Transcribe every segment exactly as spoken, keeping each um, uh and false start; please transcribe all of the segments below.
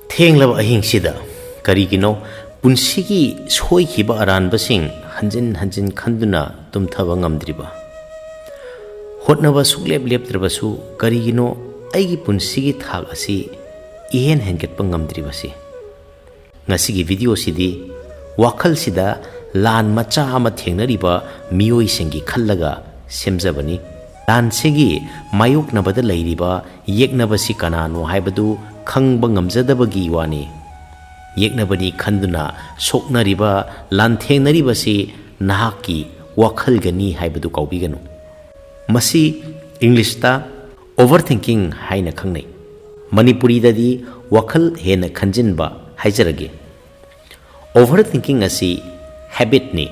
ꯊꯦꯡꯂꯕ ꯑꯍꯤꯡꯁꯤꯗ ꯀꯔꯤꯒꯤꯅꯣ ꯄꯨꯟꯁꯤꯒꯤ ꯁꯣꯏꯈꯤꯕ ꯑꯔꯥꯟꯕꯁꯤꯡ ꯍꯟꯖꯤꯟ ꯍꯟꯖꯤꯟ ꯈꯟꯗꯨꯅ ꯇꯨꯝꯊꯕ ꯉꯝꯗ꯭ꯔꯤꯕ? ꯍꯣꯠꯅꯕ ꯁꯨꯛꯂꯦꯞ ꯂꯦꯞꯇ꯭ꯔꯕꯁꯨ ꯀꯔꯤꯒꯤꯅꯣ ꯑꯩꯒꯤ ꯄꯨꯟꯁꯤꯒꯤ ꯊꯥꯛ ꯑꯁꯤ ꯏꯍꯦꯟ ꯍꯦꯟꯒꯠꯄ ꯉꯝꯗ꯭ꯔꯤꯕꯁꯤ? ꯉꯁꯤꯒꯤ ꯚꯤꯗꯤꯑꯣꯁꯤꯗꯤ ꯋꯥꯈꯜꯁꯤꯗ ꯂꯥꯟ ꯃꯆꯥ ꯑꯃ ꯊꯦꯡꯅꯔꯤꯕ ꯃꯤꯑꯣꯏꯁꯤꯡꯒꯤ ꯈꯜꯂꯒ ꯁꯦꯝꯖꯕꯅꯤ꯫ ꯂꯥꯟꯁꯤꯒꯤ ꯃꯥꯌꯣꯛꯅꯕꯗ ꯂꯩꯔꯤꯕ ꯌꯦꯛꯅꯕꯁꯤ ꯀꯅꯥꯅꯣ ꯍꯥꯏꯕꯗꯨ ꯈꯪꯕ ꯉꯝꯖꯗꯕꯒꯤ ꯋꯥꯅꯤ꯫ ꯌꯦꯛꯅꯕꯅꯤ ꯈꯟꯗꯨꯅ ꯁꯣꯛꯅꯔꯤꯕ, ꯂꯥꯟꯊꯦꯡꯅꯔꯤꯕꯁꯤ ꯅꯍꯥꯛꯀꯤ ꯋꯥꯈꯜꯒꯅꯤ ꯍꯥꯏꯕꯗꯨ ꯀꯥꯎꯕꯤꯒꯅꯨ꯫ ꯃꯁꯤ ꯏꯪꯂꯤꯁꯇ overthinking ꯍꯥꯏꯅ ꯈꯪꯅꯩ꯫ ꯃꯅꯤꯄꯨꯔꯤꯗꯗꯤ ꯋꯥꯈꯜ ꯍꯦꯟꯅ ꯈꯟꯖꯤꯟꯕ ꯍꯥꯏꯖꯔꯒꯦ꯫ Overthinking ꯑꯁꯤ habitꯅꯤ,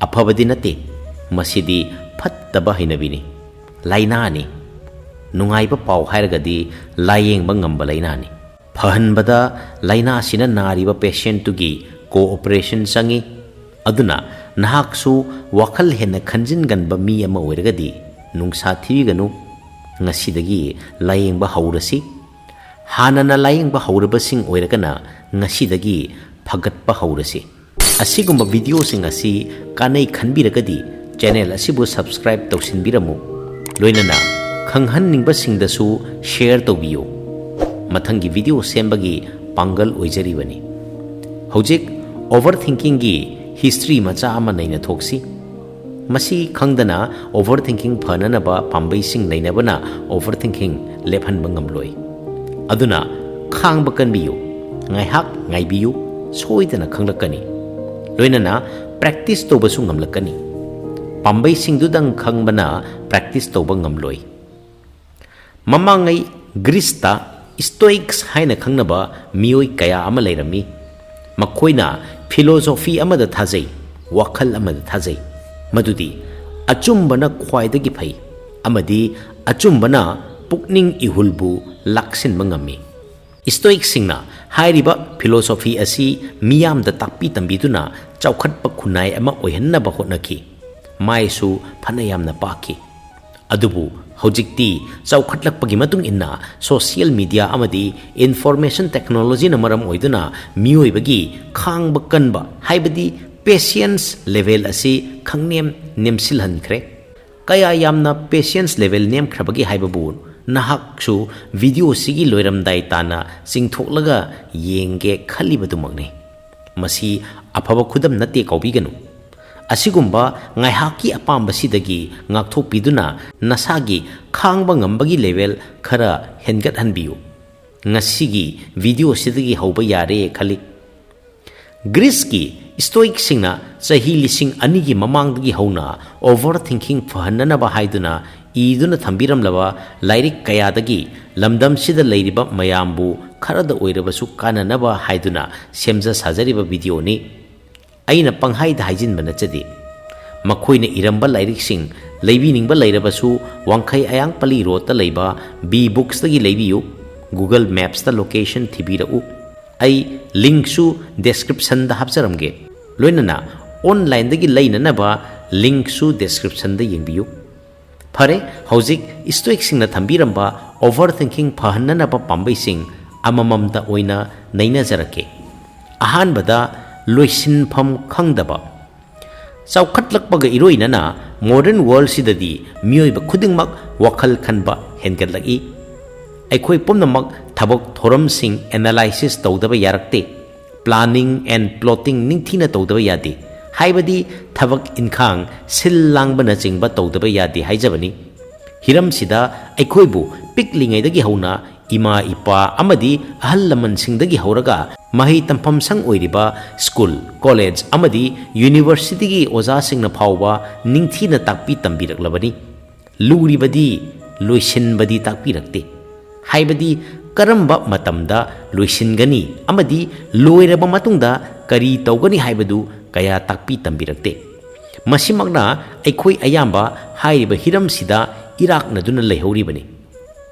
ꯑꯐꯕꯗꯤ ꯅꯠꯇꯦ꯫ ꯃꯁꯤꯗꯤ ꯐꯠꯇꯕ ꯍꯩꯅꯕꯤꯅꯤ, ꯂꯥꯏꯅꯥꯅꯤ꯫ ꯅꯨꯡꯉꯥꯏꯕ ꯄꯥꯎ ꯍꯥꯏꯔꯒꯗꯤ ꯂꯥꯌꯦꯡꯕ ꯉꯝꯕ ꯂꯥꯏꯅꯥꯅꯤ꯫ ꯐꯍꯟꯕꯗ ꯂꯥꯏꯅꯥꯁꯤꯅ ꯅꯥꯔꯤꯕ patientꯇꯨꯒꯤ cooperation ꯆꯪꯏ꯫ ꯑꯗꯨꯅ ꯅꯍꯥꯛꯁꯨ ꯋꯥꯈꯜ ꯍꯦꯟꯅ ꯈꯟꯖꯤꯟꯒꯟꯕ ꯃꯤ ꯑꯃ ꯑꯣꯏꯔꯒꯗꯤ ꯅꯨꯡꯁꯥ ꯊꯤꯕꯤꯒꯅꯨ꯫ ꯉꯁꯤꯗꯒꯤ ꯂꯥꯌꯦꯡꯕ ꯍꯧꯔꯁꯤ꯫ ꯍꯥꯟꯅꯅ ꯂꯥꯌꯦꯡꯕ ꯍꯧꯔꯕꯁꯤꯡ ꯑꯣꯏꯔꯒꯅ ꯉꯁꯤꯗꯒꯤ ꯐꯒꯠꯄ ꯍꯧꯔꯁꯤ꯫ ꯑꯁꯤꯒꯨꯝꯕ ꯚꯤꯗꯤꯑꯣꯁꯤꯡ ꯑꯁꯤ ꯀꯥꯟꯅꯩ ꯈꯟꯕꯤꯔꯒꯗꯤ channel ꯑꯁꯤꯕꯨ subscribe ꯇꯧꯁꯤꯟꯕꯤꯔꯝꯃꯨ꯫ ꯂꯣꯏꯅꯅ ꯈꯪꯍꯟꯅꯤꯡꯕꯁꯤꯡꯗꯁꯨ share ꯇꯧꯕꯤꯌꯨ꯫ ꯃꯊꯪꯒꯤ ꯚꯤꯗꯤꯑꯣ ꯁꯦꯝꯕꯒꯤ ꯄꯥꯡꯒꯜ ꯑꯣꯏꯖꯔꯤꯕꯅꯤ꯫ ꯍꯧꯖꯤꯛ overthinkingꯒꯤ history ꯃꯆꯥ ꯑꯃ ꯅꯩꯅꯊꯣꯛꯁꯤ꯫ ꯃꯁꯤ ꯈꯪꯗꯅ overthinking ꯐꯅꯅꯕ ꯄꯥꯝꯕꯩꯁꯤꯡ ꯅꯩꯅꯕꯅ overthinking ꯂꯦꯞꯍꯟꯕ ꯉꯝꯂꯣꯏ꯫ ꯑꯗꯨꯅ ꯈꯥꯡꯕ ꯀꯟꯕꯤꯌꯨ, ꯉꯥꯏꯍꯥꯛ ꯉꯥꯏꯕꯤꯌꯨ, ꯁꯣꯏꯗꯅ ꯈꯪꯂꯛꯀꯅꯤ꯫ ꯂꯣꯏꯅꯅ practice ꯇꯧꯕꯁꯨ ꯉꯝꯂꯛꯀꯅꯤ꯫ ꯄꯥꯝꯕꯩꯁꯤꯡꯗꯨꯗꯪ ꯈꯪꯕꯅ practice ꯇꯧꯕ ꯉꯝꯂꯣꯏ꯫ ꯃꯃꯥꯡꯉꯩ ꯒ꯭ꯔꯤꯁꯇ Stoics ꯍꯥꯏꯅ ꯈꯪꯅꯕ ꯃꯤꯑꯣꯏ ꯀꯌꯥ ꯑꯃ ꯂꯩꯔꯝꯃꯤ꯫ ꯃꯈꯣꯏꯅ philosophy ꯑꯃꯗ ꯊꯥꯖꯩ, ꯋꯥꯈꯜ ꯑꯃꯗ ꯊꯥꯖꯩ, ꯃꯗꯨꯗꯤ ꯑꯆꯨꯝꯕꯅ ꯈ꯭ꯋꯥꯏꯗꯒꯤ ꯐꯩ ꯑꯃꯗꯤ ꯑꯆꯨꯝꯕꯅ ꯄꯨꯛꯅꯤꯡ ꯏꯍꯨꯜꯕꯨ ꯂꯥꯛꯁꯤꯟꯕ ꯉꯝꯃꯤ꯫ Stoicꯁꯤꯡꯅ ꯍꯥꯏꯔꯤꯕ philosophy ꯑꯁꯤ ꯃꯤꯌꯥꯝꯗ ꯇꯥꯛꯄꯤ ꯇꯝꯕꯤꯗꯨꯅ ꯆꯥꯎꯈꯠꯄ ꯈꯨꯟꯅꯥꯏ ꯑꯃ ꯑꯣꯏꯍꯟꯅꯕ ꯍꯣꯠꯅꯈꯤ꯫ ꯃꯥꯏꯁꯨ ꯐꯅ ꯌꯥꯝꯅ ꯄꯥꯛꯈꯤ꯫ ꯑꯗꯨꯕꯨ ꯍꯧꯖꯤꯛꯇꯤ ꯆꯥꯎꯈꯠꯂꯛꯄꯒꯤ ꯃꯇꯨꯡ ꯏꯟꯅ social media ꯑꯃꯗꯤ information technologyꯅ ꯃꯔꯝ ꯑꯣꯏꯗꯨꯅ ꯃꯤꯑꯣꯏꯕꯒꯤ ꯈꯥꯡꯕ ꯀꯟꯕ, ꯍꯥꯏꯕꯗꯤ patience level ꯑꯁꯤ ꯈꯪꯅꯦꯝ ꯅꯦꯝꯁꯤꯜꯍꯟꯈ꯭ꯔꯦ꯫ ꯀꯌꯥ ꯌꯥꯝꯅ patience level ꯅꯦꯝꯈ꯭ꯔꯕꯒꯦ ꯍꯥꯏꯕꯕꯨ ꯅꯍꯥꯛꯁꯨ videoꯁꯤꯒꯤ ꯂꯣꯏꯔꯝꯗꯥꯏ ꯇꯥꯟꯅ ꯆꯤꯡꯊꯣꯛꯂꯒ ꯌꯦꯡꯒꯦ ꯈꯜꯂꯤꯕꯗꯨꯃꯛꯅꯤ꯫ ꯃꯁꯤ ꯑꯐꯕ ꯈꯨꯗꯝ ꯅꯠꯇꯦ ꯀꯥꯎꯕꯤꯒꯅꯨ꯫ ꯑꯁꯤꯒꯨꯝꯕ ꯉꯥꯏꯍꯥꯛꯀꯤ ꯑꯄꯥꯝꯕꯁꯤꯗꯒꯤ ꯉꯥꯛꯊꯣꯛꯄꯤꯗꯨꯅ ꯅꯁꯥꯒꯤ ꯈꯥꯡꯕ ꯉꯝꯕꯒꯤ level ꯈꯔ ꯍꯦꯟꯒꯠꯍꯟꯕꯤꯌꯨ꯫ ꯉꯁꯤꯒꯤ videoꯁꯤꯗꯒꯤ ꯍꯧꯕ ꯌꯥꯔꯦ ꯈꯜꯂꯤ꯫ Greeceꯀꯤ Stoicꯁꯤꯡꯅ ꯆꯍꯤ ꯂꯤꯁꯤꯡ ꯑꯅꯤꯒꯤ ꯃꯃꯥꯡꯗꯒꯤ ꯍꯧꯅ overthinking ꯐꯍꯟꯅꯅꯕ ꯍꯥꯏꯗꯨꯅ ꯏꯗꯨꯅ ꯊꯝꯕꯤꯔꯝꯂꯕ ꯂꯥꯏꯔꯤꯛ ꯀꯌꯥꯗꯒꯤ ꯂꯝꯗꯝꯁꯤꯗ ꯂꯩꯔꯤꯕ ꯃꯌꯥꯝꯕꯨ ꯈꯔꯗ ꯑꯣꯏꯔꯕꯁꯨ ꯀꯥꯟꯅꯅꯕ ꯍꯥꯏꯗꯨꯅ ꯁꯦꯝꯖ ꯁꯥꯖꯔꯤꯕ videoꯅꯤ꯫ ꯑꯩꯅ ꯄꯪꯍꯥꯏꯗ ꯍꯥꯏꯖꯤꯟꯕ ꯅꯠꯆꯗꯦ꯫ ꯃꯈꯣꯏꯅ ꯏꯔꯝꯕ ꯂꯥꯏꯔꯤꯛꯁꯤꯡ ꯂꯩꯕꯤꯅꯤꯡꯕ ꯂꯩꯔꯕꯁꯨ ꯋꯥꯡꯈꯩ ꯑꯌꯥꯡ ꯄꯜꯂꯤ roadꯇ ꯂꯩꯕ B Booksꯇꯒꯤ ꯂꯩꯕꯤꯌꯨ꯫ Google Mapsꯇ location ꯊꯤꯕꯤꯔꯛꯎ꯫ ꯑꯩ linkꯁꯨ descriptionꯗ ꯍꯥꯞꯆꯔꯝꯒꯦ꯫ ꯂꯣꯏꯅꯅ onlineꯗꯒꯤ ꯂꯩꯅꯅꯕ linkꯁꯨ descriptionꯗ ꯌꯦꯡꯕꯤꯌꯨ꯫ ꯐꯔꯦ, ꯍꯧꯖꯤꯛ Stoicꯁꯤꯡꯅ ꯊꯝꯕꯤꯔꯝꯕ overthinking ꯐꯍꯟꯅꯅꯕ ꯄꯥꯝꯕꯩꯁꯤꯡ ꯑꯃꯃꯝꯇ ꯑꯣꯏꯅ ꯅꯩꯅꯖꯔꯛꯀꯦ꯫ ꯑꯍꯥꯟꯕꯗ, ꯂꯣꯏꯁꯤꯟꯐꯝ ꯈꯪꯗꯕ꯫ ꯆꯥꯎꯈꯠꯂꯛꯄꯒ ꯏꯔꯣꯏꯅꯅ modern worldꯁꯤꯗꯗꯤ ꯃꯤꯑꯣꯏꯕ ꯈꯨꯗꯤꯡꯃꯛ ꯋꯥꯈꯜ ꯈꯟꯕ ꯍꯦꯟꯒꯠꯂꯛꯏ꯫ ꯑꯩꯈꯣꯏ ꯄꯨꯝꯅꯃꯛ ꯊꯕꯛ ꯊꯧꯔꯝꯁꯤꯡ analysis ꯇꯧꯗꯕ ꯌꯥꯔꯛꯇꯦ꯫ Planning and plotting ꯅꯤꯡꯊꯤꯅ ꯇꯧꯗꯕ ꯌꯥꯗꯦ꯫ ꯍꯥꯏꯕꯗꯤ ꯊꯕꯛ ꯏꯟꯈꯥꯡ, ꯁꯤꯜ ꯂꯥꯡꯕꯅꯆꯤꯡꯕ ꯇꯧꯗꯕ ꯌꯥꯗꯦ ꯍꯥꯏꯖꯕꯅꯤ꯫ ꯍꯤꯔꯝꯁꯤꯗ ꯑꯩꯈꯣꯏꯕꯨ ꯄꯤꯛꯂꯤꯉꯩꯗꯒꯤ ꯍꯧꯅ ꯏꯃꯥ ꯏꯄꯥ ꯑꯃꯗꯤ ꯑꯍꯜ ꯂꯃꯟꯁꯤꯡꯗꯒꯤ ꯍꯧꯔꯒ ꯃꯍꯩ ꯇꯝꯐꯝ ꯁꯪ ꯑꯣꯏꯔꯤꯕ school, college ꯑꯃꯗꯤ universityꯒꯤ ꯑꯣꯖꯥꯁꯤꯡꯅ ꯐꯥꯎꯕ ꯅꯤꯡꯊꯤꯅ ꯇꯥꯛꯄꯤ ꯇꯝꯕꯤꯔꯛꯂꯕꯅꯤ꯫ ꯂꯨꯔꯤꯕꯗꯤ ꯂꯣꯏꯁꯤꯟꯕꯗꯤ ꯇꯥꯛꯄꯤꯔꯛꯇꯦ꯫ ꯍꯥꯏꯕꯗꯤ ꯀꯔꯝꯕ ꯃꯇꯝꯗ ꯂꯣꯏꯁꯤꯟꯒꯅꯤ ꯑꯃꯗꯤ ꯂꯣꯏꯔꯕ ꯃꯇꯨꯡꯗ ꯀꯔꯤ ꯇꯧꯒꯅꯤ ꯍꯥꯏꯕꯗꯨ ꯀꯌꯥ ꯇꯥꯛꯄꯤ ꯇꯝꯕꯤꯔꯛꯇꯦ꯫ ꯃꯁꯤꯃꯛꯅ ꯑꯩꯈꯣꯏ ꯑꯌꯥꯝꯕ ꯍꯥꯏꯔꯤꯕ ꯍꯤꯔꯝꯁꯤꯗ ꯏꯔꯥꯛꯅꯗꯨꯅ ꯂꯩꯍꯧꯔꯤꯕꯅꯤ꯫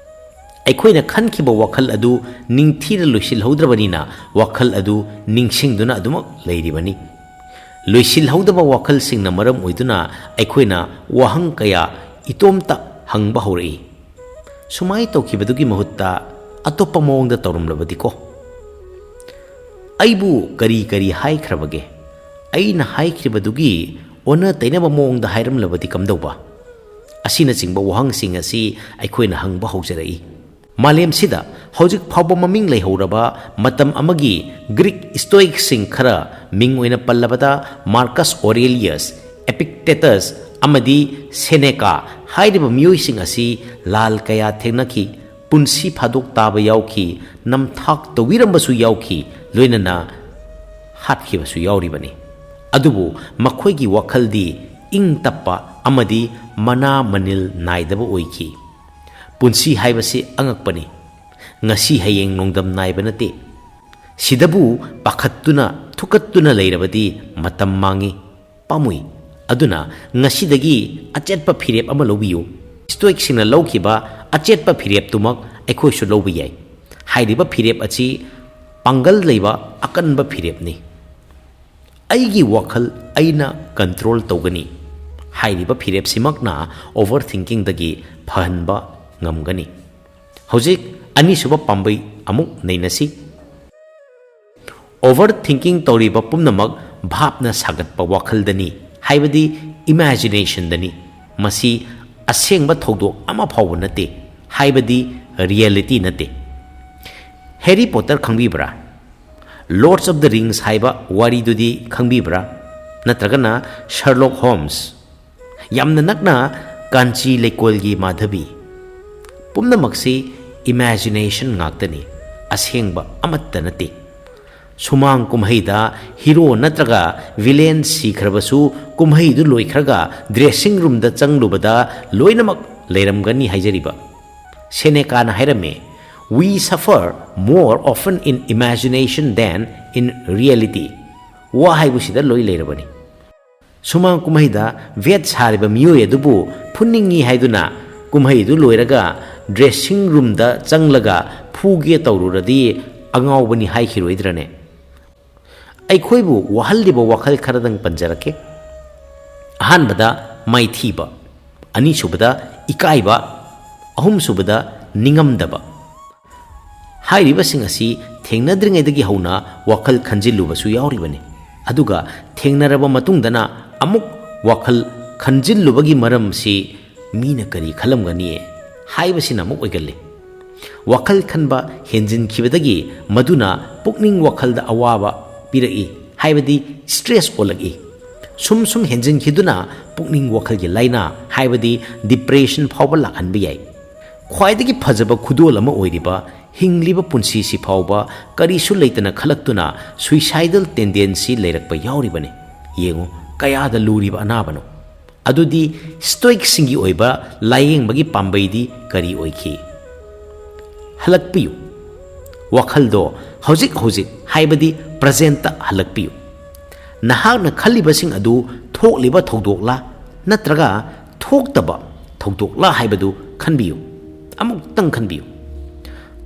ꯑꯩꯈꯣꯏꯅ ꯈꯟꯈꯤꯕ ꯋꯥꯈꯜ ꯑꯗꯨ ꯅꯤꯡꯊꯤꯅ ꯂꯣꯏꯁꯤꯜꯍꯧꯗ꯭ꯔꯕꯅꯤꯅ ꯋꯥꯈꯜ ꯑꯗꯨ ꯅꯤꯡꯁꯤꯡꯗꯨꯅ ꯑꯗꯨꯃꯛ ꯂꯩꯔꯤꯕꯅꯤ꯫ ꯂꯣꯏꯁꯤꯜꯍꯧꯗꯕ ꯋꯥꯈꯜꯁꯤꯡꯅ ꯃꯔꯝ ꯑꯣꯏꯗꯨꯅ ꯑꯩꯈꯣꯏꯅ ꯋꯥꯍꯪ ꯀꯌꯥ ꯏꯇꯣꯝꯇ ꯍꯪꯕ ꯍꯧꯔꯛꯏ꯫ ꯁꯨꯃꯥꯏ ꯇꯧꯈꯤꯕꯗꯨꯒꯤ ꯃꯍꯨꯠꯇ ꯑꯇꯣꯞꯄ ꯃꯑꯣꯡꯗ ꯇꯧꯔꯝꯂꯕꯗꯤꯀꯣ? ꯑꯩꯕꯨ ꯀꯔꯤ ꯀꯔꯤ ꯍꯥꯏꯈ꯭ꯔꯕꯒꯦ? ꯑꯩꯅ ꯍꯥꯏꯈ꯭ꯔꯤꯕꯗꯨꯒꯤ ꯑꯣꯟꯅ ꯇꯩꯅꯕ ꯃꯑꯣꯡꯗ ꯍꯥꯏꯔꯝꯂꯕꯗꯤ ꯀꯝꯗꯧꯕ? ꯑꯁꯤꯅꯆꯤꯡꯕ ꯋꯥꯍꯪꯁꯤꯡ ꯑꯁꯤ ꯑꯩꯈꯣꯏꯅ ꯍꯪꯕ ꯍꯧꯖꯔꯛꯏ꯫ ꯃꯥꯂꯦꯝꯁꯤꯗ ꯍꯧꯖꯤꯛ ꯐꯥꯎꯕ ꯃꯃꯤꯡ ꯂꯩꯍꯧꯔꯕ ꯃꯇꯝ ꯑꯃꯒꯤ ꯒ꯭ꯔꯤꯛ ꯁ꯭ꯇꯣꯏꯛꯁꯤꯡ ꯈꯔ, ꯃꯤꯡ ꯑꯣꯏꯅ ꯄꯜꯂꯕꯗ ꯃꯥꯔꯀꯁ ꯑꯣꯔꯦꯂꯤꯌꯁ, ꯑꯦꯄꯤꯛꯇꯦꯇꯁ ꯑꯃꯗꯤ ꯁꯦꯅꯦꯀꯥ ꯍꯥꯏꯔꯤꯕ ꯃꯤꯑꯣꯏꯁꯤꯡ ꯑꯁꯤ ꯂꯥꯜ ꯀꯌꯥ ꯊꯦꯡꯅꯈꯤ, ꯄꯨꯟꯁꯤ ꯐꯥꯗꯣꯛ ꯇꯥꯕ ꯌꯥꯎꯈꯤ, ꯅꯝꯊꯥꯛ ꯇꯧꯕꯤꯔꯝꯕꯁꯨ ꯌꯥꯎꯈꯤ, ꯂꯣꯏꯅꯅ ꯍꯥꯠꯈꯤꯕꯁꯨ ꯌꯥꯎꯔꯤꯕꯅꯤ꯫ ꯑꯗꯨꯕꯨ ꯃꯈꯣꯏꯒꯤ ꯋꯥꯈꯜꯗꯤ ꯏꯪ ꯇꯞꯄ ꯑꯃꯗꯤ ꯃꯅꯥ ꯃꯅꯤꯜ ꯅꯥꯏꯗꯕ ꯑꯣꯏꯈꯤ꯫ ꯄꯨꯟꯁꯤ ꯍꯥꯏꯕꯁꯤ ꯑꯉꯛꯄꯅꯤ꯫ ꯉꯁꯤ ꯍꯌꯦꯡ ꯅꯣꯡꯗꯝ ꯅꯥꯏꯕ ꯅꯠꯇꯦ꯫ ꯁꯤꯗꯕꯨ ꯄꯥꯈꯠꯇꯨꯅ ꯊꯨꯀꯠꯇꯨꯅ ꯂꯩꯔꯕꯗꯤ ꯃꯇꯝ ꯃꯥꯡꯏ, ꯄꯥꯝꯃꯨꯏ꯫ ꯑꯗꯨꯅ ꯉꯁꯤꯗꯒꯤ ꯑꯆꯦꯠꯄ ꯐꯤꯔꯦꯞ ꯑꯃ ꯂꯧꯕꯤꯌꯨ꯫ ꯁ꯭ꯇꯣꯏꯛꯁꯤꯡꯅ ꯂꯧꯈꯤꯕ ꯑꯆꯦꯠꯄ ꯐꯤꯔꯦꯞꯇꯨꯃꯛ ꯑꯩꯈꯣꯏꯁꯨ ꯂꯧꯕ ꯌꯥꯏ꯫ ꯍꯥꯏꯔꯤꯕ ꯐꯤꯔꯦꯞ ꯑꯁꯤ ꯄꯥꯡꯒꯜ ꯂꯩꯕ ꯑꯀꯟꯕ ꯐꯤꯔꯦꯞꯅꯤ꯫ "ꯑꯩꯒꯤ ꯋꯥꯈꯜ ꯑꯩꯅ ꯀꯟꯇ꯭ꯔꯣꯜ ꯇꯧꯒꯅꯤ" ꯍꯥꯏꯔꯤꯕ ꯐꯤꯔꯦꯞꯁꯤꯃꯛꯅ ꯑꯣꯚꯔ ꯊꯤꯡꯀꯤꯡꯗꯒꯤ ꯐꯍꯟꯕ ꯉꯝꯒꯅꯤ꯫ ꯍꯧꯖꯤꯛ ꯑꯅꯤꯁꯨꯕ ꯄꯥꯝꯕꯩ ꯑꯃꯨꯛ ꯅꯩꯅꯁꯤ꯫ ꯑꯣꯚꯔ ꯊꯤꯡꯀꯤꯡ ꯇꯧꯔꯤꯕ ꯄꯨꯝꯅꯃꯛ ꯚꯥꯞꯅ ꯁꯥꯒꯠꯄ ꯋꯥꯈꯜꯗꯅꯤ, ꯍꯥꯏꯕꯗꯤ ꯏꯃꯦꯖꯤꯅꯦꯁꯟꯗꯅꯤ꯫ ꯃꯁꯤ ꯑꯁꯦꯡꯕ ꯊꯧꯗꯣꯛ ꯑꯃ ꯐꯥꯎꯕ ꯅꯠꯇꯦ, ꯍꯥꯏꯕꯗꯤ ꯔꯤꯌꯦꯂꯤꯇꯤ ꯅꯠꯇꯦ꯫ ꯍꯦꯔꯤ ꯄꯣꯇꯔ ꯈꯪꯕꯤꯕ꯭ꯔꯥ? ꯂꯣꯔꯗꯁ ꯑꯣꯐ ꯗ ꯔꯤꯡꯁ ꯍꯥꯏꯕ ꯋꯥꯔꯤꯗꯨꯗꯤ ꯈꯪꯕꯤꯕ꯭ꯔꯥ? ꯅꯠꯇ꯭ꯔꯒꯅ ꯁꯔꯂꯣꯛ ꯍꯣꯝꯁ? ꯌꯥꯝꯅ ꯅꯛꯅ ꯀꯥꯟꯆꯤ ꯂꯩꯀꯣꯜꯒꯤ ꯃꯥꯙꯕꯤ꯫ ꯄꯨꯝꯅꯃꯛꯁꯤ ꯏꯃꯦꯖꯤꯅꯦꯁꯟ ꯉꯥꯛꯇꯅꯤ, ꯑꯁꯦꯡꯕ ꯑꯃꯠꯇ ꯅꯠꯇꯦ꯫ ꯁꯨꯃꯥꯡ ꯀꯨꯝꯍꯩꯗ ꯍꯤꯔꯣ ꯅꯠꯇ꯭ꯔꯒ ꯚꯤꯂꯦꯟ ꯁꯤꯈ꯭ꯔꯕꯁꯨ, ꯀꯨꯝꯍꯩꯗꯨ ꯂꯣꯏꯈ꯭ꯔꯒ ꯗ꯭ꯔꯦꯁꯤꯡ ꯔꯨꯝꯗ ꯆꯪꯂꯨꯕꯗ ꯂꯣꯏꯅꯃꯛ ꯂꯩꯔꯝꯒꯅꯤ ꯍꯥꯏꯖꯔꯤꯕ꯫ ꯁꯦꯅꯦꯀꯥꯅ ꯍꯥꯏꯔꯝꯃꯤ, "We suffer more often in imagination than in reality." ꯋꯥ ꯍꯥꯏꯕꯁꯤꯗ ꯂꯣꯏ ꯂꯩꯔꯕꯅꯤ꯫ ꯁꯨꯃꯥꯡ ꯀꯨꯝꯍꯩꯗ ꯚꯦꯠ ꯁꯥꯔꯤꯕ ꯃꯤꯑꯣꯏ ꯑꯗꯨꯕꯨ ꯐꯨꯅꯤꯡꯉꯤ ꯍꯥꯏꯗꯨꯅ ꯀꯨꯝꯍꯩꯗꯨ ꯂꯣꯏꯔꯒ ꯗ꯭ꯔꯦꯁꯤꯡ ꯔꯨꯝꯗ ꯆꯪꯂꯒ ꯐꯨꯒꯦ ꯇꯧꯔꯨꯔꯗꯤ ꯑꯉꯥꯎꯕꯅꯤ ꯍꯥꯏꯈꯤꯔꯣꯏꯗ꯭ꯔꯅꯦ? ꯑꯩꯈꯣꯏꯕꯨ ꯋꯥꯍꯜꯂꯤꯕ ꯋꯥꯈꯜ ꯈꯔꯗꯪ ꯄꯟꯖꯔꯛꯀꯦ꯫ ꯑꯍꯥꯟꯕꯗ ꯃꯥꯏꯊꯤꯕ, ꯑꯅꯤꯁꯨꯕꯗ ꯏꯀꯥꯏꯕ, ꯑꯍꯨꯝꯁꯨꯕꯗ ꯅꯤꯡꯉꯝꯗꯕ꯫ ꯍꯥꯏꯔꯤꯕꯁꯤꯡ ꯑꯁꯤ ꯊꯦꯡꯅꯗ꯭ꯔꯤꯉꯩꯗꯒꯤ ꯍꯧꯅ ꯋꯥꯈꯜ ꯈꯟꯖꯤꯜꯂꯨꯕꯁꯨ ꯌꯥꯎꯔꯤꯕꯅꯤ꯫ ꯑꯗꯨꯒ ꯊꯦꯡꯅꯔꯕ ꯃꯇꯨꯡꯗꯅ ꯑꯃꯨꯛ ꯋꯥꯈꯜ ꯈꯟꯖꯤꯜꯂꯨꯕꯒꯤ ꯃꯔꯝꯁꯤ ꯃꯤꯅ ꯀꯔꯤ ꯈꯜꯂꯝꯒꯅꯤ ꯍꯥꯏꯕꯁꯤꯅ ꯑꯃꯨꯛ ꯑꯣꯏꯒꯜꯂꯤ꯫ ꯋꯥꯈꯜ ꯈꯟꯕ ꯍꯦꯟꯖꯤꯟꯈꯤꯕꯗꯒꯤ ꯃꯗꯨꯅ ꯄꯨꯛꯅꯤꯡ ꯋꯥꯈꯜꯗ ꯑꯋꯥꯕ ꯄꯤꯔꯛꯏ, ꯍꯥꯏꯕꯗꯤ stress ꯑꯣꯜꯂꯛꯏ꯫ ꯁꯨꯝ ꯁꯨꯝ ꯍꯦꯟꯖꯤꯟꯈꯤꯗꯨꯅ ꯄꯨꯛꯅꯤꯡ ꯋꯥꯈꯜꯒꯤ ꯂꯥꯏꯅꯥ, ꯍꯥꯏꯕꯗꯤ depression ꯐꯥꯎꯕ ꯂꯥꯛꯍꯟꯕ ꯌꯥꯏ꯫ ꯈ꯭ꯋꯥꯏꯗꯒꯤ ꯐꯖꯕ ꯈꯨꯗꯣꯜ ꯑꯃ ꯑꯣꯏꯔꯤꯕ ꯍꯤꯡꯂꯤꯕ ꯄꯨꯟꯁꯤꯁꯤ ꯐꯥꯎꯕ ꯀꯔꯤꯁꯨ ꯂꯩꯇꯅ ꯈꯜꯂꯛꯇꯨꯅ suicidal tendency ꯂꯩꯔꯛꯄ ꯌꯥꯎꯔꯤꯕꯅꯤ꯫ ꯌꯦꯡꯉꯨ, ꯀꯌꯥꯗ ꯂꯨꯔꯤꯕ ꯑꯅꯥꯕꯅꯣ꯫ ꯑꯗꯨꯗꯤ Stoicꯁꯤꯡꯒꯤ ꯑꯣꯏꯕ ꯂꯥꯌꯦꯡꯕꯒꯤ ꯄꯥꯝꯕꯩꯗꯤ ꯀꯔꯤ ꯑꯣꯏꯈꯤ? ꯍꯜꯂꯛꯄꯤꯌꯨ꯫ ꯋꯥꯈꯜꯗꯣ ꯍꯧꯖꯤꯛ ꯍꯧꯖꯤꯛ, ꯍꯥꯏꯕꯗꯤ presentꯇ ꯍꯜꯂꯛꯄꯤꯌꯨ꯫ ꯅꯍꯥꯛꯅ ꯈꯜꯂꯤꯕꯁꯤꯡ ꯑꯗꯨ ꯊꯣꯛꯂꯤꯕ ꯊꯧꯗꯣꯛꯂꯥ ꯅꯠꯇ꯭ꯔꯒ ꯊꯣꯛꯇꯕ ꯊꯧꯗꯣꯛꯂꯥ ꯍꯥꯏꯕꯗꯨ ꯈꯟꯕꯤꯌꯨ꯫ ꯑꯃꯨꯛꯇꯪ ꯈꯟꯕꯤꯌꯨ꯫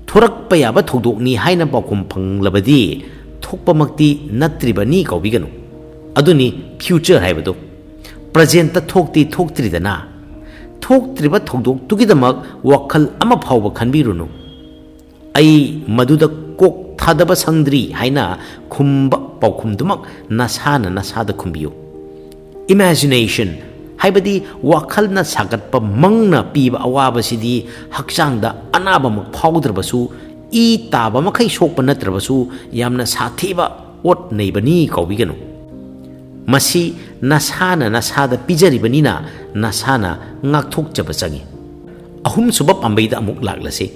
ꯊꯣꯔꯛꯄ ꯌꯥꯕ ꯊꯧꯗꯣꯛꯅꯤ ꯍꯥꯏꯅ ꯄꯥꯎꯈꯨꯝ ꯐꯪꯂꯕꯗꯤ ꯊꯣꯛꯄꯃꯛꯇꯤ ꯅꯠꯇ꯭ꯔꯤꯕꯅꯤ ꯀꯥꯎꯕꯤꯒꯅꯨ꯫ ꯑꯗꯨꯅꯤ future ꯍꯥꯏꯕꯗꯨ꯫ Presentꯇ ꯊꯣꯛꯇꯤ ꯊꯣꯛꯇ꯭ꯔꯤꯗꯅ꯫ ꯊꯣꯛꯇ꯭ꯔꯤꯕ ꯊꯧꯗꯣꯛꯇꯨꯒꯤꯗꯃꯛ ꯋꯥꯈꯜ ꯑꯃ ꯐꯥꯎꯕ ꯈꯟꯕꯤꯔꯨꯅꯨ꯫ "ꯑꯩ ꯃꯗꯨꯗ ꯀꯣꯛ ꯊꯥꯗꯕ ꯁꯪꯗ꯭ꯔꯤ" ꯍꯥꯏꯅ ꯈꯨꯝꯕ ꯄꯥꯎꯈꯨꯝꯗꯨꯃꯛ ꯅꯁꯥꯅ ꯅꯁꯥꯗ ꯈꯨꯝꯕꯤꯌꯨ꯫ Imagination, ꯍꯥꯏꯕꯗꯤ ꯋꯥꯈꯜꯅ ꯁꯥꯒꯠꯄ ꯃꯪꯅ ꯄꯤꯕ ꯑꯋꯥꯕꯁꯤꯗꯤ ꯍꯛꯆꯥꯡꯗ ꯑꯅꯥꯕꯃꯛ ꯐꯥꯎꯗ꯭ꯔꯕꯁꯨ, ꯏ ꯇꯥꯕ ꯃꯈꯩ ꯁꯣꯛꯄ ꯅꯠꯇ꯭ꯔꯕꯁꯨ, ꯌꯥꯝꯅ ꯁꯥꯊꯤꯕ ꯑꯣꯠ ꯅꯩꯕꯅꯤ ꯀꯥꯎꯕꯤꯒꯅꯨ꯫ ꯃꯁꯤ ꯅꯁꯥꯅ ꯅꯁꯥꯗ ꯄꯤꯖꯔꯤꯕꯅꯤꯅ ꯅꯁꯥꯅ ꯉꯥꯛꯊꯣꯛꯆꯕ ꯆꯪꯏ꯫ ꯑꯍꯨꯝꯁꯨꯕ ꯄꯥꯝꯕꯩꯗ ꯑꯃꯨꯛ ꯂꯥꯛꯂꯁꯤ꯫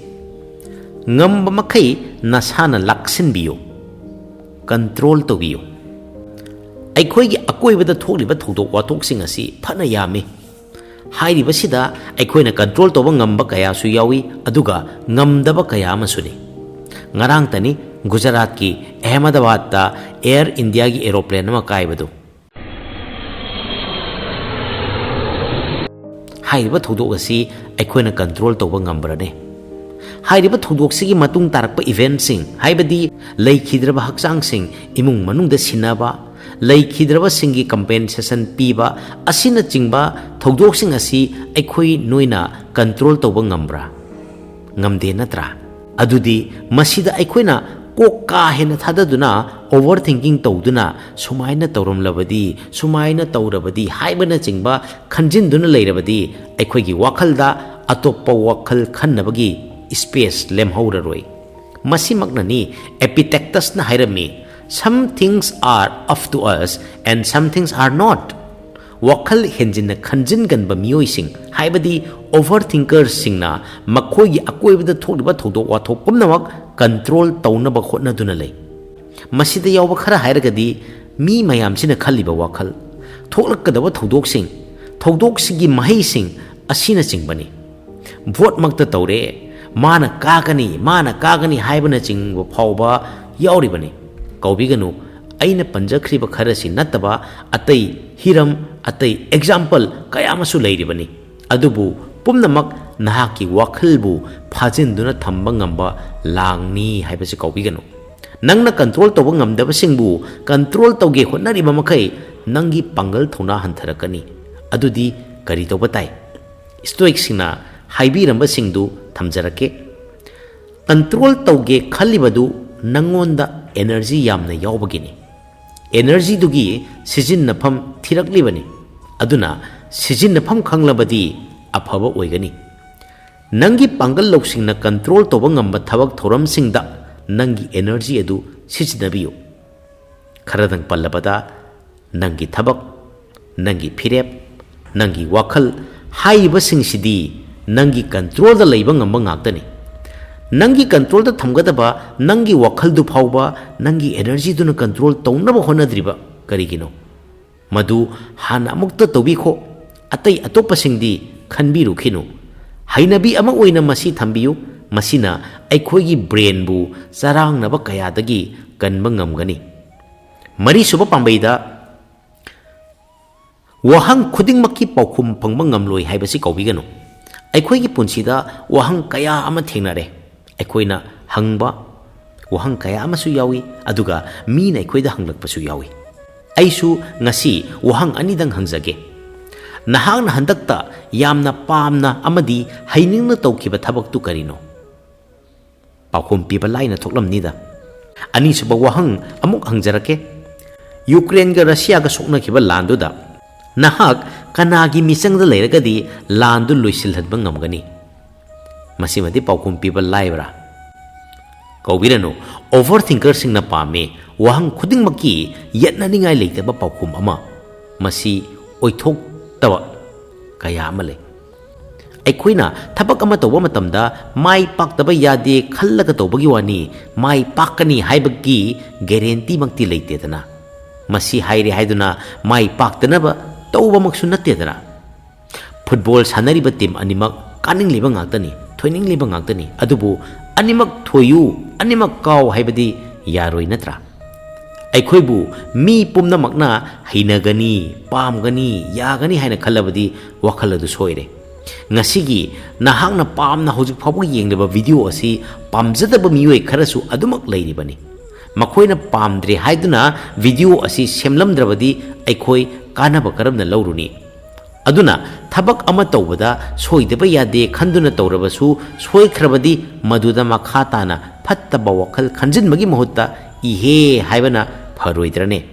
ꯉꯝꯕ ꯃꯈꯩ ꯅꯁꯥꯅ ꯂꯥꯛꯁꯤꯟꯕꯤꯌꯨ, control ꯇꯧꯕꯤꯌꯨ꯫ ꯑꯩꯈꯣꯏꯒꯤ ꯑꯀꯣꯏꯕꯗ ꯊꯣꯛꯂꯤꯕ ꯊꯧꯗꯣꯛ ꯋꯥꯊꯣꯛꯁꯤꯡ ꯑꯁꯤ ꯐꯅ ꯌꯥꯝꯃꯤ꯫ ꯍꯥꯏꯔꯤꯕꯁꯤꯗ ꯑꯩꯈꯣꯏꯅ control ꯇꯧꯕ ꯉꯝꯕ ꯀꯌꯥꯁꯨ ꯌꯥꯎꯏ, ꯑꯗꯨꯒ ꯉꯝꯗꯕ ꯀꯌꯥ ꯑꯃꯁꯨꯅꯤ꯫ ꯉꯔꯥꯡꯇꯅꯤ ꯒꯨꯖꯔꯥꯠꯀꯤ ꯑꯍꯃꯗꯕꯥꯗꯇ Air Indiaꯒꯤ aeroplane ꯑꯃ ꯀꯥꯏꯕꯗꯨ꯫ ꯍꯥꯏꯔꯤꯕ ꯊꯧꯗꯣꯛ ꯑꯁꯤ ꯑꯩꯈꯣꯏꯅ control ꯇꯧꯕ ꯉꯝꯕ꯭ꯔꯅꯦ? ꯍꯥꯏꯔꯤꯕ ꯊꯧꯗꯣꯛꯁꯤꯒꯤ ꯃꯇꯨꯡ ꯇꯥꯔꯛꯄ eventꯁꯤꯡ, ꯍꯥꯏꯕꯗꯤ ꯂꯩꯈꯤꯗ꯭ꯔꯕ ꯍꯛꯆꯥꯡꯁꯤꯡ, ꯏꯃꯨꯡ ꯃꯅꯨꯡꯗ ꯁꯤꯟꯅꯕ, ꯂꯩꯈꯤꯗ꯭ꯔꯕꯁꯤꯡꯒꯤ compensation ꯄꯤꯕ ꯑꯁꯤꯅꯆꯤꯡꯕ ꯊꯧꯗꯣꯛꯁꯤꯡ ꯑꯁꯤ ꯑꯩꯈꯣꯏ ꯅꯣꯏꯅ control ꯇꯧꯕ ꯉꯝꯕ꯭ꯔꯥ? ꯉꯝꯗꯦ ꯅꯠꯇ꯭ꯔꯥ? ꯑꯗꯨꯗꯤ ꯃꯁꯤꯗ ꯑꯩꯈꯣꯏꯅ ꯀꯣꯛ ꯀꯥ ꯍꯦꯟꯅ ꯊꯥꯗꯗꯨꯅ, overthinking ꯇꯧꯗꯨꯅ, ꯁꯨꯃꯥꯏꯅ ꯇꯧꯔꯝꯂꯕꯗꯤ, ꯁꯨꯃꯥꯏꯅ ꯇꯧꯔꯕꯗꯤ ꯍꯥꯏꯕꯅꯆꯤꯡꯕ ꯈꯟꯖꯤꯟꯗꯨꯅ ꯂꯩꯔꯕꯗꯤ ꯑꯩꯈꯣꯏꯒꯤ ꯋꯥꯈꯜꯗ ꯑꯇꯣꯞꯄ ꯋꯥꯈꯜ ꯈꯟꯅꯕꯒꯤ space ꯂꯦꯝꯍꯧꯔꯔꯣꯏ꯫ ꯃꯁꯤꯃꯛꯅꯅꯤ Epictetusꯅ ꯍꯥꯏꯔꯝꯃꯤ, "Some things are up to us and some things are not." ꯋꯥꯈꯜ ꯍꯦꯟꯖꯤꯟꯅ ꯈꯟꯖꯤꯟꯒꯟꯕ ꯃꯤꯑꯣꯏꯁꯤꯡ, ꯍꯥꯏꯕꯗꯤ overthinkerꯁꯤꯡꯅ ꯃꯈꯣꯏꯒꯤ ꯑꯀꯣꯏꯕꯗ ꯊꯣꯛꯂꯤꯕ ꯊꯧꯗꯣꯛ ꯋꯥꯊꯣꯛ ꯄꯨꯝꯅꯃꯛ control ꯇꯧꯅꯕ ꯍꯣꯠꯅꯗꯨꯅ ꯂꯩ꯫ ꯃꯁꯤꯗ ꯌꯥꯎꯕ ꯈꯔ ꯍꯥꯏꯔꯒꯗꯤ, ꯃꯤ ꯃꯌꯥꯝꯁꯤꯅ ꯈꯜꯂꯤꯕ ꯋꯥꯈꯜ, ꯊꯣꯛꯂꯛꯀꯗꯕ ꯊꯧꯗꯣꯛꯁꯤꯡ, ꯊꯧꯗꯣꯛꯁꯤꯒꯤ ꯃꯍꯩꯁꯤꯡ ꯑꯁꯤꯅꯆꯤꯡꯕꯅꯤ꯫ Voteꯃꯛꯇ ꯇꯧꯔꯦ, ꯃꯥꯅ ꯀꯥꯒꯅꯤ, ꯃꯥꯅ ꯀꯥꯒꯅꯤ ꯍꯥꯏꯕꯅꯆꯤꯡꯕ ꯐꯥꯎꯕ ꯌꯥꯎꯔꯤꯕꯅꯤ꯫ ꯀꯥꯎꯕꯤꯒꯅꯨ, ꯑꯩꯅ ꯄꯟꯖꯈ꯭ꯔꯤꯕ ꯈꯔꯁꯤ ꯅꯠꯇꯕ ꯑꯇꯩ ꯍꯤꯔꯝ, ꯑꯇꯩ example ꯀꯌꯥ ꯑꯃꯁꯨ ꯂꯩꯔꯤꯕꯅꯤ꯫ ꯑꯗꯨꯕꯨ ꯄꯨꯝꯅꯃꯛ ꯅꯍꯥꯛꯀꯤ ꯋꯥꯈꯜꯕꯨ ꯐꯥꯖꯤꯟꯗꯨꯅ ꯊꯝꯕ ꯉꯝꯕ ꯂꯥꯡꯅꯤ ꯍꯥꯏꯕꯁꯤ ꯀꯥꯎꯕꯤꯒꯅꯨ꯫ ꯅꯪꯅ control ꯇꯧꯕ ꯉꯝꯗꯕꯁꯤꯡꯕꯨ control ꯇꯧꯒꯦ ꯍꯣꯠꯅꯔꯤꯕ ꯃꯈꯩ ꯅꯪꯒꯤ ꯄꯥꯡꯒꯜ ꯊꯧꯅꯥ ꯍꯟꯊꯔꯛꯀꯅꯤ꯫ ꯑꯗꯨꯗꯤ ꯀꯔꯤ ꯇꯧꯕ ꯇꯥꯏ? Stoicꯁꯤꯡꯅ ꯍꯥꯏꯕꯤꯔꯝꯕꯁꯤꯡꯗꯨ ꯊꯝꯖꯔꯛꯀꯦ꯫ Control ꯇꯧꯒꯦ ꯈꯜꯂꯤꯕꯗꯨ ꯅꯪꯉꯣꯟꯗ energy ꯌꯥꯝꯅ ꯌꯥꯎꯕꯒꯤꯅꯤ꯫ Energyꯗꯨꯒꯤ ꯁꯤꯖꯤꯟꯅꯐꯝ ꯊꯤꯔꯛꯂꯤꯕꯅꯤ꯫ ꯑꯗꯨꯅ ꯁꯤꯖꯤꯟꯅꯐꯝ ꯈꯪꯂꯕꯗꯤ ꯑꯐꯕ ꯑꯣꯏꯒꯅꯤ꯫ ꯅꯪꯒꯤ ꯄꯥꯡꯒꯜ ꯂꯧꯁꯤꯡꯅ control ꯇꯧꯕ ꯉꯝꯕ ꯊꯕꯛ ꯊꯧꯔꯝꯁꯤꯡꯗ ꯅꯪꯒꯤ energy ꯑꯗꯨ ꯁꯤꯖꯤꯟꯅꯕꯤꯌꯨ꯫ ꯈꯔꯗꯪ ꯄꯜꯂꯕꯗ, ꯅꯪꯒꯤ ꯊꯕꯛ, ꯅꯪꯒꯤ ꯐꯤꯔꯦꯞ, ꯅꯪꯒꯤ ꯋꯥꯈꯜ ꯍꯥꯏꯔꯤꯕꯁꯤꯡꯁꯤꯗꯤ ꯅꯪꯒꯤ controlꯗ ꯂꯩꯕ ꯉꯝꯕ ꯉꯥꯛꯇꯅꯤ꯫ ꯅꯪꯒꯤ controlꯗ ꯊꯝꯒꯗꯕ ꯅꯪꯒꯤ ꯋꯥꯈꯜꯗꯨ ꯐꯥꯎꯕ ꯅꯪꯒꯤ energyꯗꯨꯅ control ꯇꯧꯅꯕ ꯍꯣꯠꯅꯗ꯭ꯔꯤꯕ ꯀꯔꯤꯒꯤꯅꯣ? ꯃꯗꯨ ꯍꯥꯟꯅ ꯑꯃꯨꯛꯇ ꯇꯧꯕꯤꯈꯣ꯫ ꯑꯇꯩ ꯑꯇꯣꯞꯄꯁꯤꯡꯗꯤ ꯈꯟꯕꯤꯔꯨꯈꯤꯅꯨ꯫ ꯍꯩꯅꯕꯤ ꯑꯃ ꯑꯣꯏꯅ ꯃꯁꯤ ꯊꯝꯕꯤꯌꯨ꯫ ꯃꯁꯤꯅ ꯑꯩꯈꯣꯏꯒꯤ brainꯕꯨ ꯆꯔꯥꯡꯅꯕ ꯀꯌꯥꯗꯒꯤ ꯀꯟꯕ ꯉꯝꯒꯅꯤ꯫ ꯃꯔꯤꯁꯨꯕ ꯄꯥꯝꯕꯩꯗ, ꯋꯥꯍꯪ ꯈꯨꯗꯤꯡꯃꯛꯀꯤ ꯄꯥꯎꯈꯨꯝ ꯐꯪꯕ ꯉꯝꯂꯣꯏ ꯍꯥꯏꯕꯁꯤ ꯀꯥꯎꯕꯤꯒꯅꯨ꯫ ꯑꯩꯈꯣꯏꯒꯤ ꯄꯨꯟꯁꯤꯗ ꯋꯥꯍꯪ ꯀꯌꯥ ꯑꯃ ꯊꯦꯡꯅꯔꯦ꯫ ꯑꯩꯈꯣꯏꯅ ꯍꯪꯕ ꯋꯥꯍꯪ ꯀꯌꯥ ꯑꯃꯁꯨ ꯌꯥꯎꯏ, ꯑꯗꯨꯒ ꯃꯤꯅ ꯑꯩꯈꯣꯏꯗ ꯍꯪꯂꯛꯄꯁꯨ ꯌꯥꯎꯏ꯫ ꯑꯩꯁꯨ ꯉꯁꯤ ꯋꯥꯍꯪ ꯑꯅꯤꯗꯪ ꯍꯪꯖꯒꯦ꯫ ꯅꯍꯥꯛꯅ ꯍꯟꯗꯛꯇ ꯌꯥꯝꯅ ꯄꯥꯝꯅ ꯑꯃꯗꯤ ꯍꯩꯅꯤꯡꯅ ꯇꯧꯈꯤꯕ ꯊꯕꯛꯇꯨ ꯀꯔꯤꯅꯣ? ꯄꯥꯎꯈꯨꯝ ꯄꯤꯕ ꯂꯥꯏꯅ ꯊꯣꯛꯂꯝꯅꯤꯗ꯫ ꯑꯅꯤꯁꯨꯕ ꯋꯥꯍꯪ ꯑꯃꯨꯛ ꯍꯪꯖꯔꯛꯀꯦ꯫ ꯌꯨꯀ꯭ꯔꯦꯟꯒ ꯔꯁꯤꯌꯥꯒ ꯁꯣꯛꯅꯈꯤꯕ ꯂꯥꯟꯗꯨꯗ ꯅꯍꯥꯛ ꯀꯅꯥꯒꯤ ꯃꯤꯆꯪꯗ ꯂꯩꯔꯒꯗꯤ ꯂꯥꯟꯗꯨ ꯂꯣꯏꯁꯤꯜꯍꯟꯕ ꯉꯝꯒꯅꯤ? ꯃꯁꯤꯃꯗꯤ ꯄꯥꯎꯈꯨꯝ ꯄꯤꯕ ꯂꯥꯏꯕ꯭ꯔꯥ? ꯀꯧꯕꯤꯔꯅꯨ, ꯑꯣꯚꯔ ꯊꯤꯡꯀꯔꯁꯤꯡꯅ ꯄꯥꯝꯃꯤ꯫ ꯋꯥꯍꯪ ꯈꯨꯗꯤꯡꯃꯛꯀꯤ ꯌꯦꯠꯅꯅꯤꯡꯉꯥꯏ ꯂꯩꯇꯕ ꯄꯥꯎꯈꯨꯝ ꯑꯃ꯫ ꯃꯁꯤ ꯑꯣꯏꯊꯣꯛꯇꯕ ꯀꯌꯥ ꯑꯃ ꯂꯩ꯫ ꯑꯩꯈꯣꯏꯅ ꯊꯕꯛ ꯑꯃ ꯇꯧꯕ ꯃꯇꯝꯗ ꯃꯥꯏ ꯄꯥꯛꯇꯕ ꯌꯥꯗꯦ ꯈꯜꯂꯒ ꯇꯧꯕꯒꯤ ꯋꯥꯅꯤ, ꯃꯥꯏ ꯄꯥꯛꯀꯅꯤ ꯍꯥꯏꯕꯒꯤ ꯒꯦꯔꯦꯟꯇꯤꯃꯛꯇꯤ ꯂꯩꯇꯦꯗꯅ꯫ ꯃꯁꯤ ꯍꯥꯏꯔꯦ ꯍꯥꯏꯗꯨꯅ ꯃꯥꯏ ꯄꯥꯛꯇꯅꯕ ꯇꯧꯕꯃꯛꯁꯨ ꯅꯠꯇꯦꯗꯅ꯫ ꯐꯨꯠꯕꯣꯜ ꯁꯥꯟꯅꯔꯤꯕ ꯇꯤꯝ ꯑꯅꯤꯃꯛ ꯀꯥꯅꯤꯡꯂꯤꯕ ꯉꯥꯛꯇꯅꯤ, ꯊꯣꯏꯅꯤꯡꯂꯤꯕ ꯉꯥꯛꯇꯅꯤ꯫ ꯑꯗꯨꯕꯨ ꯑꯅꯤꯃꯛ ꯊꯣꯏꯌꯨ, ꯑꯅꯤꯃꯛ ꯀꯥꯎ ꯍꯥꯏꯕꯗꯤ ꯌꯥꯔꯣꯏ ꯅꯠꯇ꯭ꯔꯥ? ꯑꯩꯈꯣꯏꯕꯨ ꯃꯤ ꯄꯨꯝꯅꯃꯛꯅ ꯍꯩꯅꯒꯅꯤ, ꯄꯥꯝꯒꯅꯤ, ꯌꯥꯒꯅꯤ ꯍꯥꯏꯅ ꯈꯜꯂꯕꯗꯤ ꯋꯥꯈꯜ ꯑꯗꯨ ꯁꯣꯏꯔꯦ꯫ ꯉꯁꯤꯒꯤ ꯅꯍꯥꯛꯅ ꯄꯥꯝꯅ ꯍꯧꯖꯤꯛ ꯐꯥꯎꯕ ꯌꯦꯡꯂꯤꯕ ꯚꯤꯗꯤꯑꯣ ꯑꯁꯤ ꯄꯥꯝꯖꯗꯕ ꯃꯤꯑꯣꯏ ꯈꯔꯁꯨ ꯑꯗꯨꯃꯛ ꯂꯩꯔꯤꯕꯅꯤ꯫ ꯃꯈꯣꯏꯅ ꯄꯥꯝꯗ꯭ꯔꯦ ꯍꯥꯏꯗꯨꯅ ꯚꯤꯗꯤꯑꯣ ꯑꯁꯤ ꯁꯦꯝꯂꯝꯗ꯭ꯔꯕꯗꯤ ꯑꯩꯈꯣꯏ ꯀꯥꯟꯅꯕ ꯀꯔꯝꯅ ꯂꯧꯔꯨꯅꯤ? ꯑꯗꯨꯅ ꯊꯕꯛ ꯑꯃ ꯇꯧꯕꯗ ꯁꯣꯏꯗꯕ ꯌꯥꯗꯦ ꯈꯟꯗꯨꯅ ꯇꯧꯔꯕꯁꯨ, ꯁꯣꯏꯈ꯭ꯔꯕꯗꯤ ꯃꯗꯨꯗ ꯃꯈꯥ ꯇꯥꯅ ꯐꯠꯇꯕ ꯋꯥꯈꯜ ꯈꯟꯖꯤꯟꯕꯒꯤ ꯃꯍꯨꯠꯇ ꯏꯍꯦ ꯍꯥꯏꯕꯅ ꯐꯔꯣꯏꯗ꯭ꯔꯅꯦ?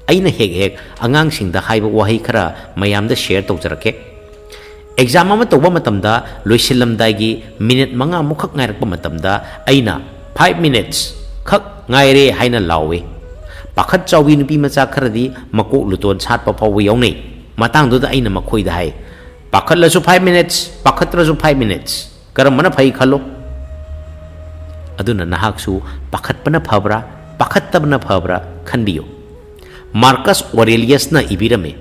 ꯑꯩꯅ ꯍꯦꯛ ꯍꯦꯛ ꯑꯉꯥꯡꯁꯤꯡꯗ ꯍꯥꯏꯕ ꯋꯥꯍꯩ ꯈꯔ ꯃꯌꯥꯝꯗ ꯁꯤꯌꯔ ꯇꯧꯖꯔꯛꯀꯦ꯫ ꯑꯦꯛꯖꯥꯝ ꯑꯃ ꯇꯧꯕ ꯃꯇꯝꯗ ꯂꯣꯏꯁꯤꯜꯂꯝꯗꯥꯏꯒꯤ ꯃꯤꯅꯤꯠ ꯃꯉꯥꯃꯨꯛꯈꯛ ꯉꯥꯏꯔꯛꯄ ꯃꯇꯝꯗ ꯑꯩꯅ "Five minutes ꯈꯛ ꯉꯥꯏꯔꯦ" ꯍꯥꯏꯅ ꯂꯥꯎꯏ꯫ ꯄꯥꯈꯠ ꯆꯥꯎꯕꯤ ꯅꯨꯄꯤ ꯃꯆꯥ ꯈꯔꯗꯤ ꯃꯀꯣꯛ ꯂꯨꯇꯣꯟ ꯁꯥꯠꯄ ꯐꯥꯎꯕ ꯌꯥꯎꯅꯩ꯫ ꯃꯇꯥꯡꯗꯨꯗ ꯑꯩꯅ ꯃꯈꯣꯏꯗ ꯍꯥꯏ, "ꯄꯥꯈꯠꯂꯁꯨ five minutes, ꯄꯥꯈꯠꯇ꯭ꯔꯁꯨ five minutes, ꯀꯔꯝꯕꯅ ꯐꯩ ꯈꯜꯂꯣ"꯫ ꯑꯗꯨꯅ ꯅꯍꯥꯛꯁꯨ ꯄꯥꯈꯠꯄꯅ ꯐꯕ꯭ꯔꯥ, ꯄꯥꯈꯠꯇꯕꯅ ꯐꯕ꯭ꯔꯥ ꯈꯟꯕꯤꯌꯨ꯫ ꯃꯥꯔꯀꯁ ꯑꯣꯔꯦꯂꯤꯌꯁꯅ ꯏꯕꯤꯔꯝꯃꯤ,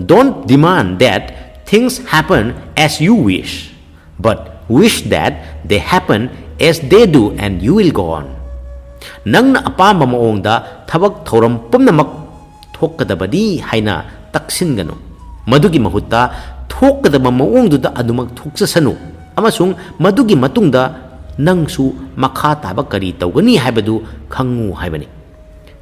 "Don't demand that things happen as you wish, but wish that they happen as they do and you will go on." ꯅꯪꯅ ꯑꯄꯥꯝꯕ ꯃꯑꯣꯡꯗ ꯊꯕꯛ ꯊꯧꯔꯝ ꯄꯨꯝꯅꯃꯛ ꯊꯣꯛꯀꯗꯕꯅꯤ ꯍꯥꯏꯅ ꯇꯛꯁꯤꯟꯒꯅꯨ꯫ ꯃꯗꯨꯒꯤ ꯃꯍꯨꯠꯇ ꯊꯣꯛꯀꯗꯕ ꯃꯑꯣꯡꯗꯨꯗ ꯑꯗꯨꯃꯛ ꯊꯣꯛꯆꯁꯅꯨ ꯑꯃꯁꯨꯡ ꯃꯗꯨꯒꯤ ꯃꯇꯨꯡꯗ ꯅꯪꯁꯨ ꯃꯈꯥ ꯇꯥꯕ ꯀꯔꯤ ꯇꯧꯒꯅꯤ ꯍꯥꯏꯕꯗꯨ ꯈꯪꯉꯨ ꯍꯥꯏꯕꯅꯤ꯫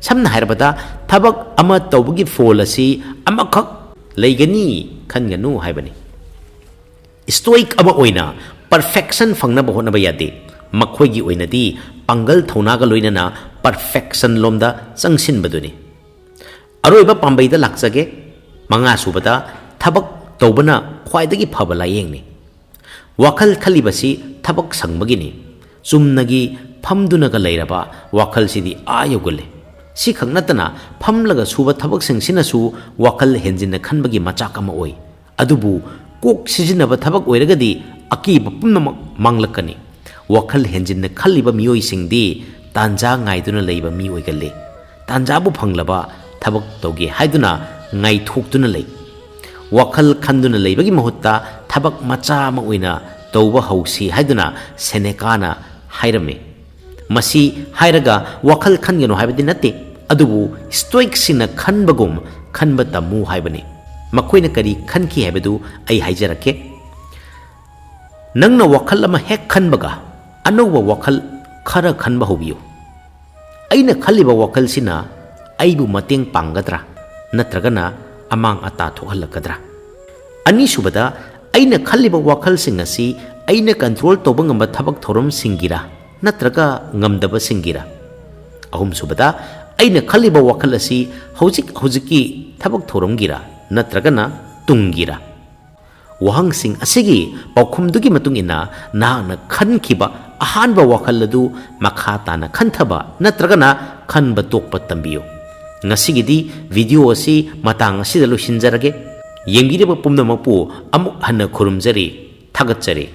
ꯁꯝꯅ ꯍꯥꯏꯔꯕꯗ, ꯊꯕꯛ ꯑꯃ ꯇꯧꯕꯒꯤ ꯐꯣꯜ ꯑꯁꯤ ꯑꯃꯈꯛ ꯂꯩꯒꯅꯤ ꯈꯟꯒꯅꯨ ꯍꯥꯏꯕꯅꯤ꯫ ꯁ꯭ꯇꯣꯏꯛ ꯑꯃ ꯑꯣꯏꯅ ꯄꯔꯐꯦꯛꯁꯟ ꯐꯪꯅꯕ ꯍꯣꯠꯅꯕ ꯌꯥꯗꯦ꯫ ꯃꯈꯣꯏꯒꯤ ꯑꯣꯏꯅꯗꯤ ꯄꯥꯡꯒꯜ ꯊꯧꯅꯥꯒ ꯂꯣꯏꯅꯅ ꯄꯔꯐꯦꯛꯁꯟ ꯂꯣꯝꯗ ꯆꯪꯁꯤꯟꯕꯗꯨꯅꯤ꯫ ꯑꯔꯣꯏꯕ ꯄꯥꯝꯕꯩꯗ ꯂꯥꯛꯆꯒꯦ꯫ ꯃꯉꯥ ꯁꯨꯕꯗ, ꯊꯕꯛ ꯇꯧꯕꯅ ꯈ꯭ꯋꯥꯏꯗꯒꯤ ꯐꯕ ꯂꯥꯏꯌꯦꯡꯅꯤ꯫ ꯋꯥꯈꯜ ꯈꯜꯂꯤꯕꯁꯤ ꯊꯕꯛ ꯁꯪꯕꯒꯤꯅꯤ꯫ ꯆꯨꯝꯅꯒꯤ ꯐꯝꯗꯨꯅꯒ ꯂꯩꯔꯕ ꯋꯥꯈꯜꯁꯤꯗꯤ ꯑꯥ ꯌꯧꯒꯜꯂꯤ꯫ ꯁꯤꯈꯛ ꯅꯠꯇꯅ, ꯐꯝꯂꯒ ꯁꯨꯕ ꯊꯕꯛꯁꯤꯡꯁꯤꯅꯁꯨ ꯋꯥꯈꯜ ꯍꯦꯟꯖꯤꯟꯅ ꯈꯟꯕꯒꯤ ꯃꯆꯥꯛ ꯑꯃ ꯑꯣꯏ꯫ ꯑꯗꯨꯕꯨ ꯀꯣꯛ ꯁꯤꯖꯤꯟꯅꯕ ꯊꯕꯛ ꯑꯣꯏꯔꯒꯗꯤ ꯑꯀꯤꯕ ꯄꯨꯝꯅꯃꯛ ꯃꯥꯡꯂꯛꯀꯅꯤ꯫ ꯋꯥꯈꯜ ꯍꯦꯟꯖꯤꯟꯅ ꯈꯜꯂꯤꯕ ꯃꯤꯑꯣꯏꯁꯤꯡꯗꯤ ꯇꯥꯟꯖꯥ ꯉꯥꯏꯗꯨꯅ ꯂꯩꯕ ꯃꯤ ꯑꯣꯏꯒꯜꯂꯤ꯫ ꯇꯥꯟꯖꯥꯕꯨ ꯐꯪꯂꯕ ꯊꯕꯛ ꯇꯧꯒꯦ ꯍꯥꯏꯗꯨꯅ ꯉꯥꯏꯊꯣꯛꯇꯨꯅ ꯂꯩ꯫ ꯋꯥꯈꯜ ꯈꯟꯗꯨꯅ ꯂꯩꯕꯒꯤ ꯃꯍꯨꯠꯇ ꯊꯕꯛ ꯃꯆꯥ ꯑꯃ ꯑꯣꯏꯅ ꯇꯧꯕ ꯍꯧꯁꯤ ꯍꯥꯏꯗꯨꯅ ꯁꯦꯅꯦꯀꯥꯅ ꯍꯥꯏꯔꯝꯃꯤ꯫ ꯃꯁꯤ ꯍꯥꯏꯔꯒ ꯋꯥꯈꯜ ꯈꯟꯒꯅꯨ ꯍꯥꯏꯕꯗꯤ ꯅꯠꯇꯦ, ꯑꯗꯨꯕꯨ ꯁ꯭ꯇꯣꯏꯛꯁꯤꯡꯅ ꯈꯟꯕꯒꯨꯝ ꯈꯟꯕ ꯇꯝꯃꯨ ꯍꯥꯏꯕꯅꯤ꯫ ꯃꯈꯣꯏꯅ ꯀꯔꯤ ꯈꯟꯈꯤ ꯍꯥꯏꯕꯗꯨ ꯑꯩ ꯍꯥꯏꯖꯔꯛꯀꯦ꯫ ꯅꯪꯅ ꯋꯥꯈꯜ ꯑꯃ ꯍꯦꯛ ꯈꯟꯕꯒ ꯑꯅꯧꯕ ꯋꯥꯈꯜ ꯈꯔ ꯈꯟꯕ ꯍꯧꯕꯤꯌꯨ꯫ "ꯑꯩꯅ ꯈꯜꯂꯤꯕ ꯋꯥꯈꯜꯁꯤꯅ ꯑꯩꯕꯨ ꯃꯇꯦꯡ ꯄꯥꯡꯒꯗ꯭ꯔꯥ, ꯅꯠꯇ꯭ꯔꯒꯅ ꯑꯃꯥꯡ ꯑꯇꯥ ꯊꯣꯛꯍꯜꯂꯛꯀꯗ꯭ꯔꯥ?" ꯑꯅꯤꯁꯨꯕꯗ, "ꯑꯩꯅ ꯈꯜꯂꯤꯕ ꯋꯥꯈꯜꯁꯤꯡ ꯑꯁꯤ ꯑꯩꯅ ꯀꯟꯇ꯭ꯔꯣꯜ ꯇꯧꯕ ꯉꯝꯕ ꯊꯕꯛ ꯊꯧꯔꯝꯁꯤꯡꯒꯤꯔꯥ, ꯅꯠꯇ꯭ꯔꯒ ꯉꯝꯗꯕꯁꯤꯡꯒꯤꯔꯥ?" ꯑꯍꯨꯝꯁꯨꯕꯗ, "ꯑꯩꯅ ꯈꯜꯂꯤꯕ ꯋꯥꯈꯜ ꯑꯁꯤ ꯍꯧꯖꯤꯛ ꯍꯧꯖꯤꯛꯀꯤ ꯊꯕꯛ ꯊꯧꯔꯝꯒꯤꯔꯥ, ꯅꯠꯇ꯭ꯔꯒꯅ ꯇꯨꯡꯒꯤꯔꯥ?" ꯋꯥꯍꯪꯁꯤꯡ ꯑꯁꯤꯒꯤ ꯄꯥꯎꯈꯨꯝꯗꯨꯒꯤ ꯃꯇꯨꯡ ꯏꯟꯅ ꯅꯍꯥꯛꯅ ꯈꯟꯈꯤꯕ ꯑꯍꯥꯟꯕ ꯋꯥꯈꯜ ꯑꯗꯨ ꯃꯈꯥ ꯇꯥꯅ ꯈꯟꯊꯕ ꯅꯠꯇ꯭ꯔꯒꯅ ꯈꯟꯕ ꯇꯣꯛꯄ ꯇꯝꯕꯤꯌꯨ꯫ ꯉꯁꯤꯒꯤꯗꯤ ꯚꯤꯗꯤꯑꯣ ꯑꯁꯤ ꯃꯇꯥꯡ ꯑꯁꯤꯗ ꯂꯣꯏꯁꯤꯟꯖꯔꯒꯦ꯫ ꯌꯦꯡꯕꯤꯔꯤꯕ ꯄꯨꯝꯅꯃꯛꯄꯨ ꯑꯃꯨꯛ ꯍꯟꯅ ꯈꯨꯔꯨꯝꯖꯔꯤ, ꯊꯥꯒꯠꯆꯔꯤ꯫